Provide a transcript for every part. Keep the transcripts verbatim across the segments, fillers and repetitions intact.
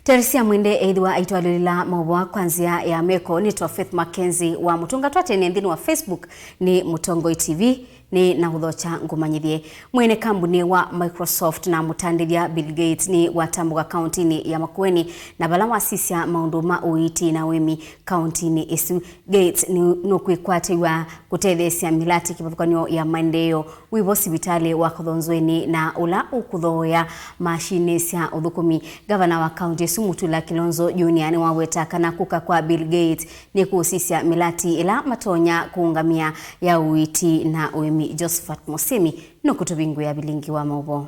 Teresia Mwende ethĩwa aitwalĩlĩla maũvoo kwa nzĩa ya meko nĩ Tofeth Mackenzie wa Mũtũnga twatene nthĩnĩ wa Facebook nĩ Mũtongoi T V. Nĩ na ũthokya ngũmanyĩthye. Mwene kambuni wa Microsoft na mũtandĩthya Bill Gates nĩ watambũka kauntinĩ ya Makueni, na vala wasisya maũndũ ma ũiiti na ũĩmi kauntinĩ ĩsu. Gates nĩ nũkwĩkwatĩw'a kũtetheesya mĩlatĩ kĩvathũkany'o ya maendeeo wĩvo sivitalĩ wa Kathonzweni na ũla ũkũthooea mashinĩ sya ũthũkũmi. Ngavana wa kaunti ĩsu Mutula Kilonzo Junior nĩwaweta kana kũka kwa Bill Gates nĩkũsisya mĩlatĩ ĩla matonya kũũngamĩa ya ũiiti na ũĩmi. Josephat Musimi nũkũtũvingũĩa vilingi wa maũvoo.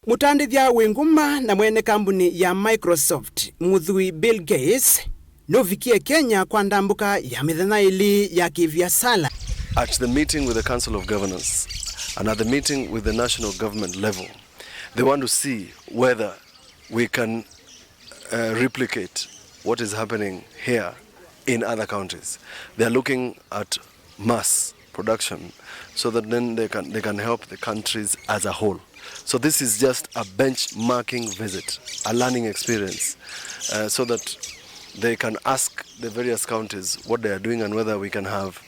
Mũtandĩthya wĩ nguma na mwene kambuni ya Microsoft, Mũthũi Bill Gates, nũvikie Kenya kwa ndambũka ya mĩthenya ĩlĩ ya kĩviasala. At the meeting with the Council of Governors and at the meeting with the national government level, they want to see whether we can, uh, replicate what is happening here in other counties. They are looking at mass production so that then they can, they can help the countries as a whole. So this is just a benchmarking visit, a learning experience, uh, so that they can ask the various counties what they are doing and whether we can have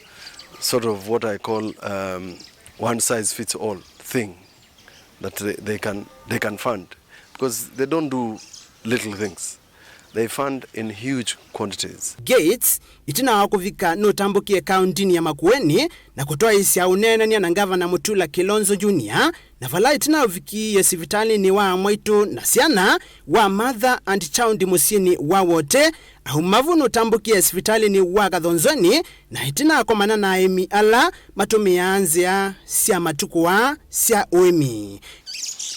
sort of what I call, um, one size fits all thing that they, they can, they can fund, because they don't do little things. They fund in huge quantities. Gates, ĩtina wa kũvika, nũtambũkie kauntinĩ ya Makueni na kũtwaĩĩsya ũneenany'a na Ngavana Mutula Kilonzo Junior, na vala ĩtina ũvikie sivitalĩnĩ wa mwaitũ na syana wa Mother and Child mũsyĩnĩ wa Wote. Auma vu nũtambũkie sivitalĩnĩ wa Kathonzweni, na ĩtina akomana na aĩmi ala matũmĩaa nzĩa sya matukũ aa sya ũĩmi.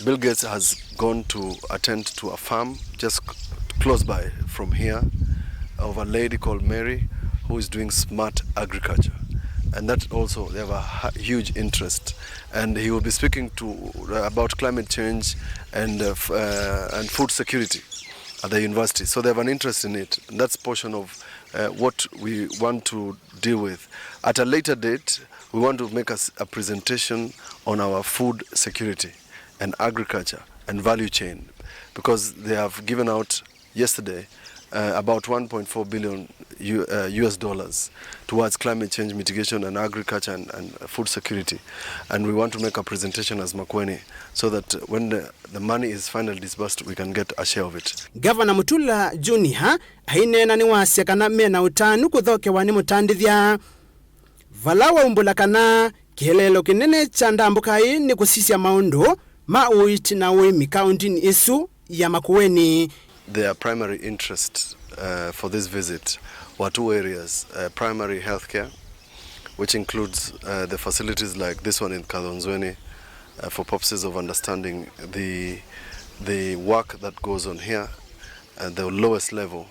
Bill Gates has gone to attend to a farm just c-, close by from here of a lady called Mary, who is doing smart agriculture. And that also, they have a hu-, huge interest. And he will be speaking to, uh, about climate change and, uh, f-, uh, and food security at the university. So they have an interest in it. And that's portion of, uh, what we want to deal with. At a later date, we want to make a s-, a presentation on our food security and agriculture and value chain, because they have given out yesterday, uh, about one point four billion U-, uh, U S dollars towards climate change mitigation and agriculture and, and food security. And we want to make a presentation as Makueni so that when the, the money is finally disbursed, we can get a share of it. Ngavana Mutula Junior aineena nĩwasya kana mena ũtanu kũthokewa nĩ mũtandĩthya, vala waumbũla kana kĩeleelo kĩnene kya ndambũka ĩĩ nĩ kũsisya maũndũ ma ũiiti na ũĩmi kauntinĩ ĩsu ya Makueni. Their primary interest, uh, for this visit were two areas, uh, primary healthcare, which includes, uh, the facilities like this one in Kathonzweni, uh, for purposes of understanding the, the work that goes on here at the lowest level,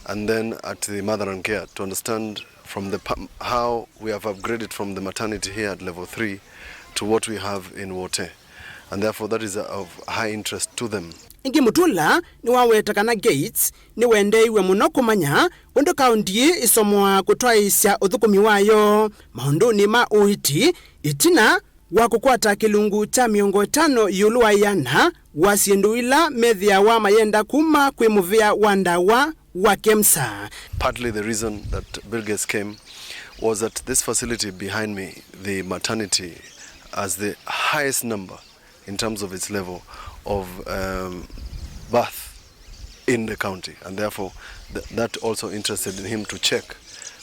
and then at the mother and care to understand from the pa-, how we have upgraded from the maternity here at level three to what we have in Wote, and therefore that is of high interest to them. Ĩngĩ Mutula nĩwaweta kana Gates nĩwendeeiw'e mũno kũmanya ũndũ kaunti ĩĩ ĩsomoaa kũtwaĩĩsya ũthũkũmi wayo maũndũnĩ ma ũiiti ĩtina wa kũkwata kĩlungu kya mĩongo ĩtano ĩũlũ wa ĩana wa syĩndũ ila methĩawa mayenda kuma kwĩ mũvĩa wa ndawa wa KEMSA. Partly the reason that Bill Gates came was that this facility behind me, the maternity, has the highest number in terms of its level of, um, birth in the county, and therefore th-, that also interested in him to check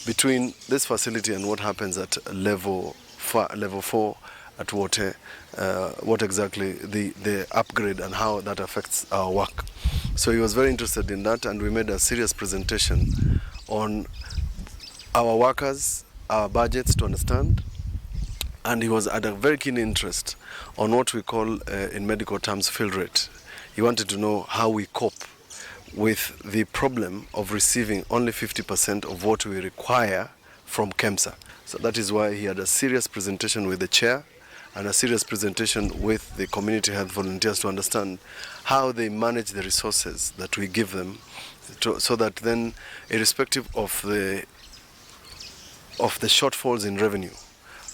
between this facility and what happens at level fa-, level four at Wote, uh, what exactly the, the upgrade and how that affects our work. So he was very interested in that, and we made a serious presentation on our workers, our budgets to understand, and he was, had a very keen interest on what we call, uh, in medical terms, fill rate. He wanted to know how we cope with the problem of receiving only fifty percent of what we require from KEMSA. So that is why he had a serious presentation with the chair and a serious presentation with the community health volunteers to understand how they manage the resources that we give them, to, so that then, irrespective of the, of the shortfalls in revenue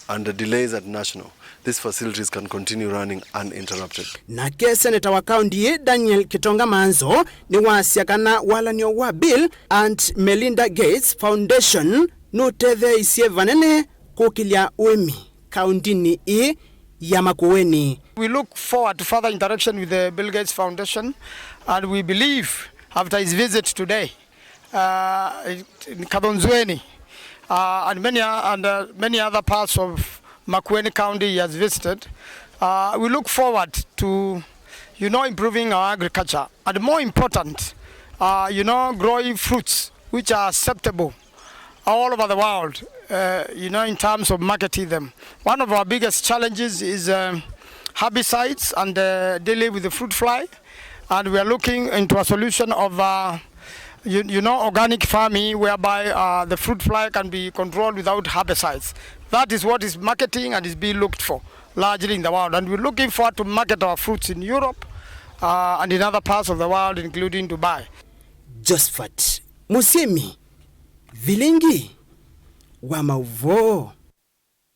and the delays at national, These facilities can continue running uninterrupted. Nake seneta wa kaũnti ĩĩ Daniel Kitonga Manzo nĩwasya kana walan'yo wa Bill and Melinda Gates Foundation nũtetheeisye vanene kũkĩlya ũĩmi kaũntinĩ ĩĩ ya Makueni. We look forward to further interaction with the Bill Gates Foundation, and we believe after his visit today, uh, in Kathonzweni, uh, and many o- and uh, many other parts of Makueni County he has visited. Uh, we look forward to, you know, improving our agriculture, and more important, uh, you know, growing fruits which are acceptable all over the world, uh, you know, in terms of marketing them. One of our biggest challenges is um, herbicides and uh, dealing with the fruit fly. And we are looking into a solution of, uh, you, you know, organic farming, whereby uh, the fruit fly can be controlled without herbicides. That is what is marketing and is being looked for largely in the world. And we're looking forward to market our fruits in Europe uh, and in other parts of the world, including Dubai. Josephat Musimi, Vilingi wa Mauvoo.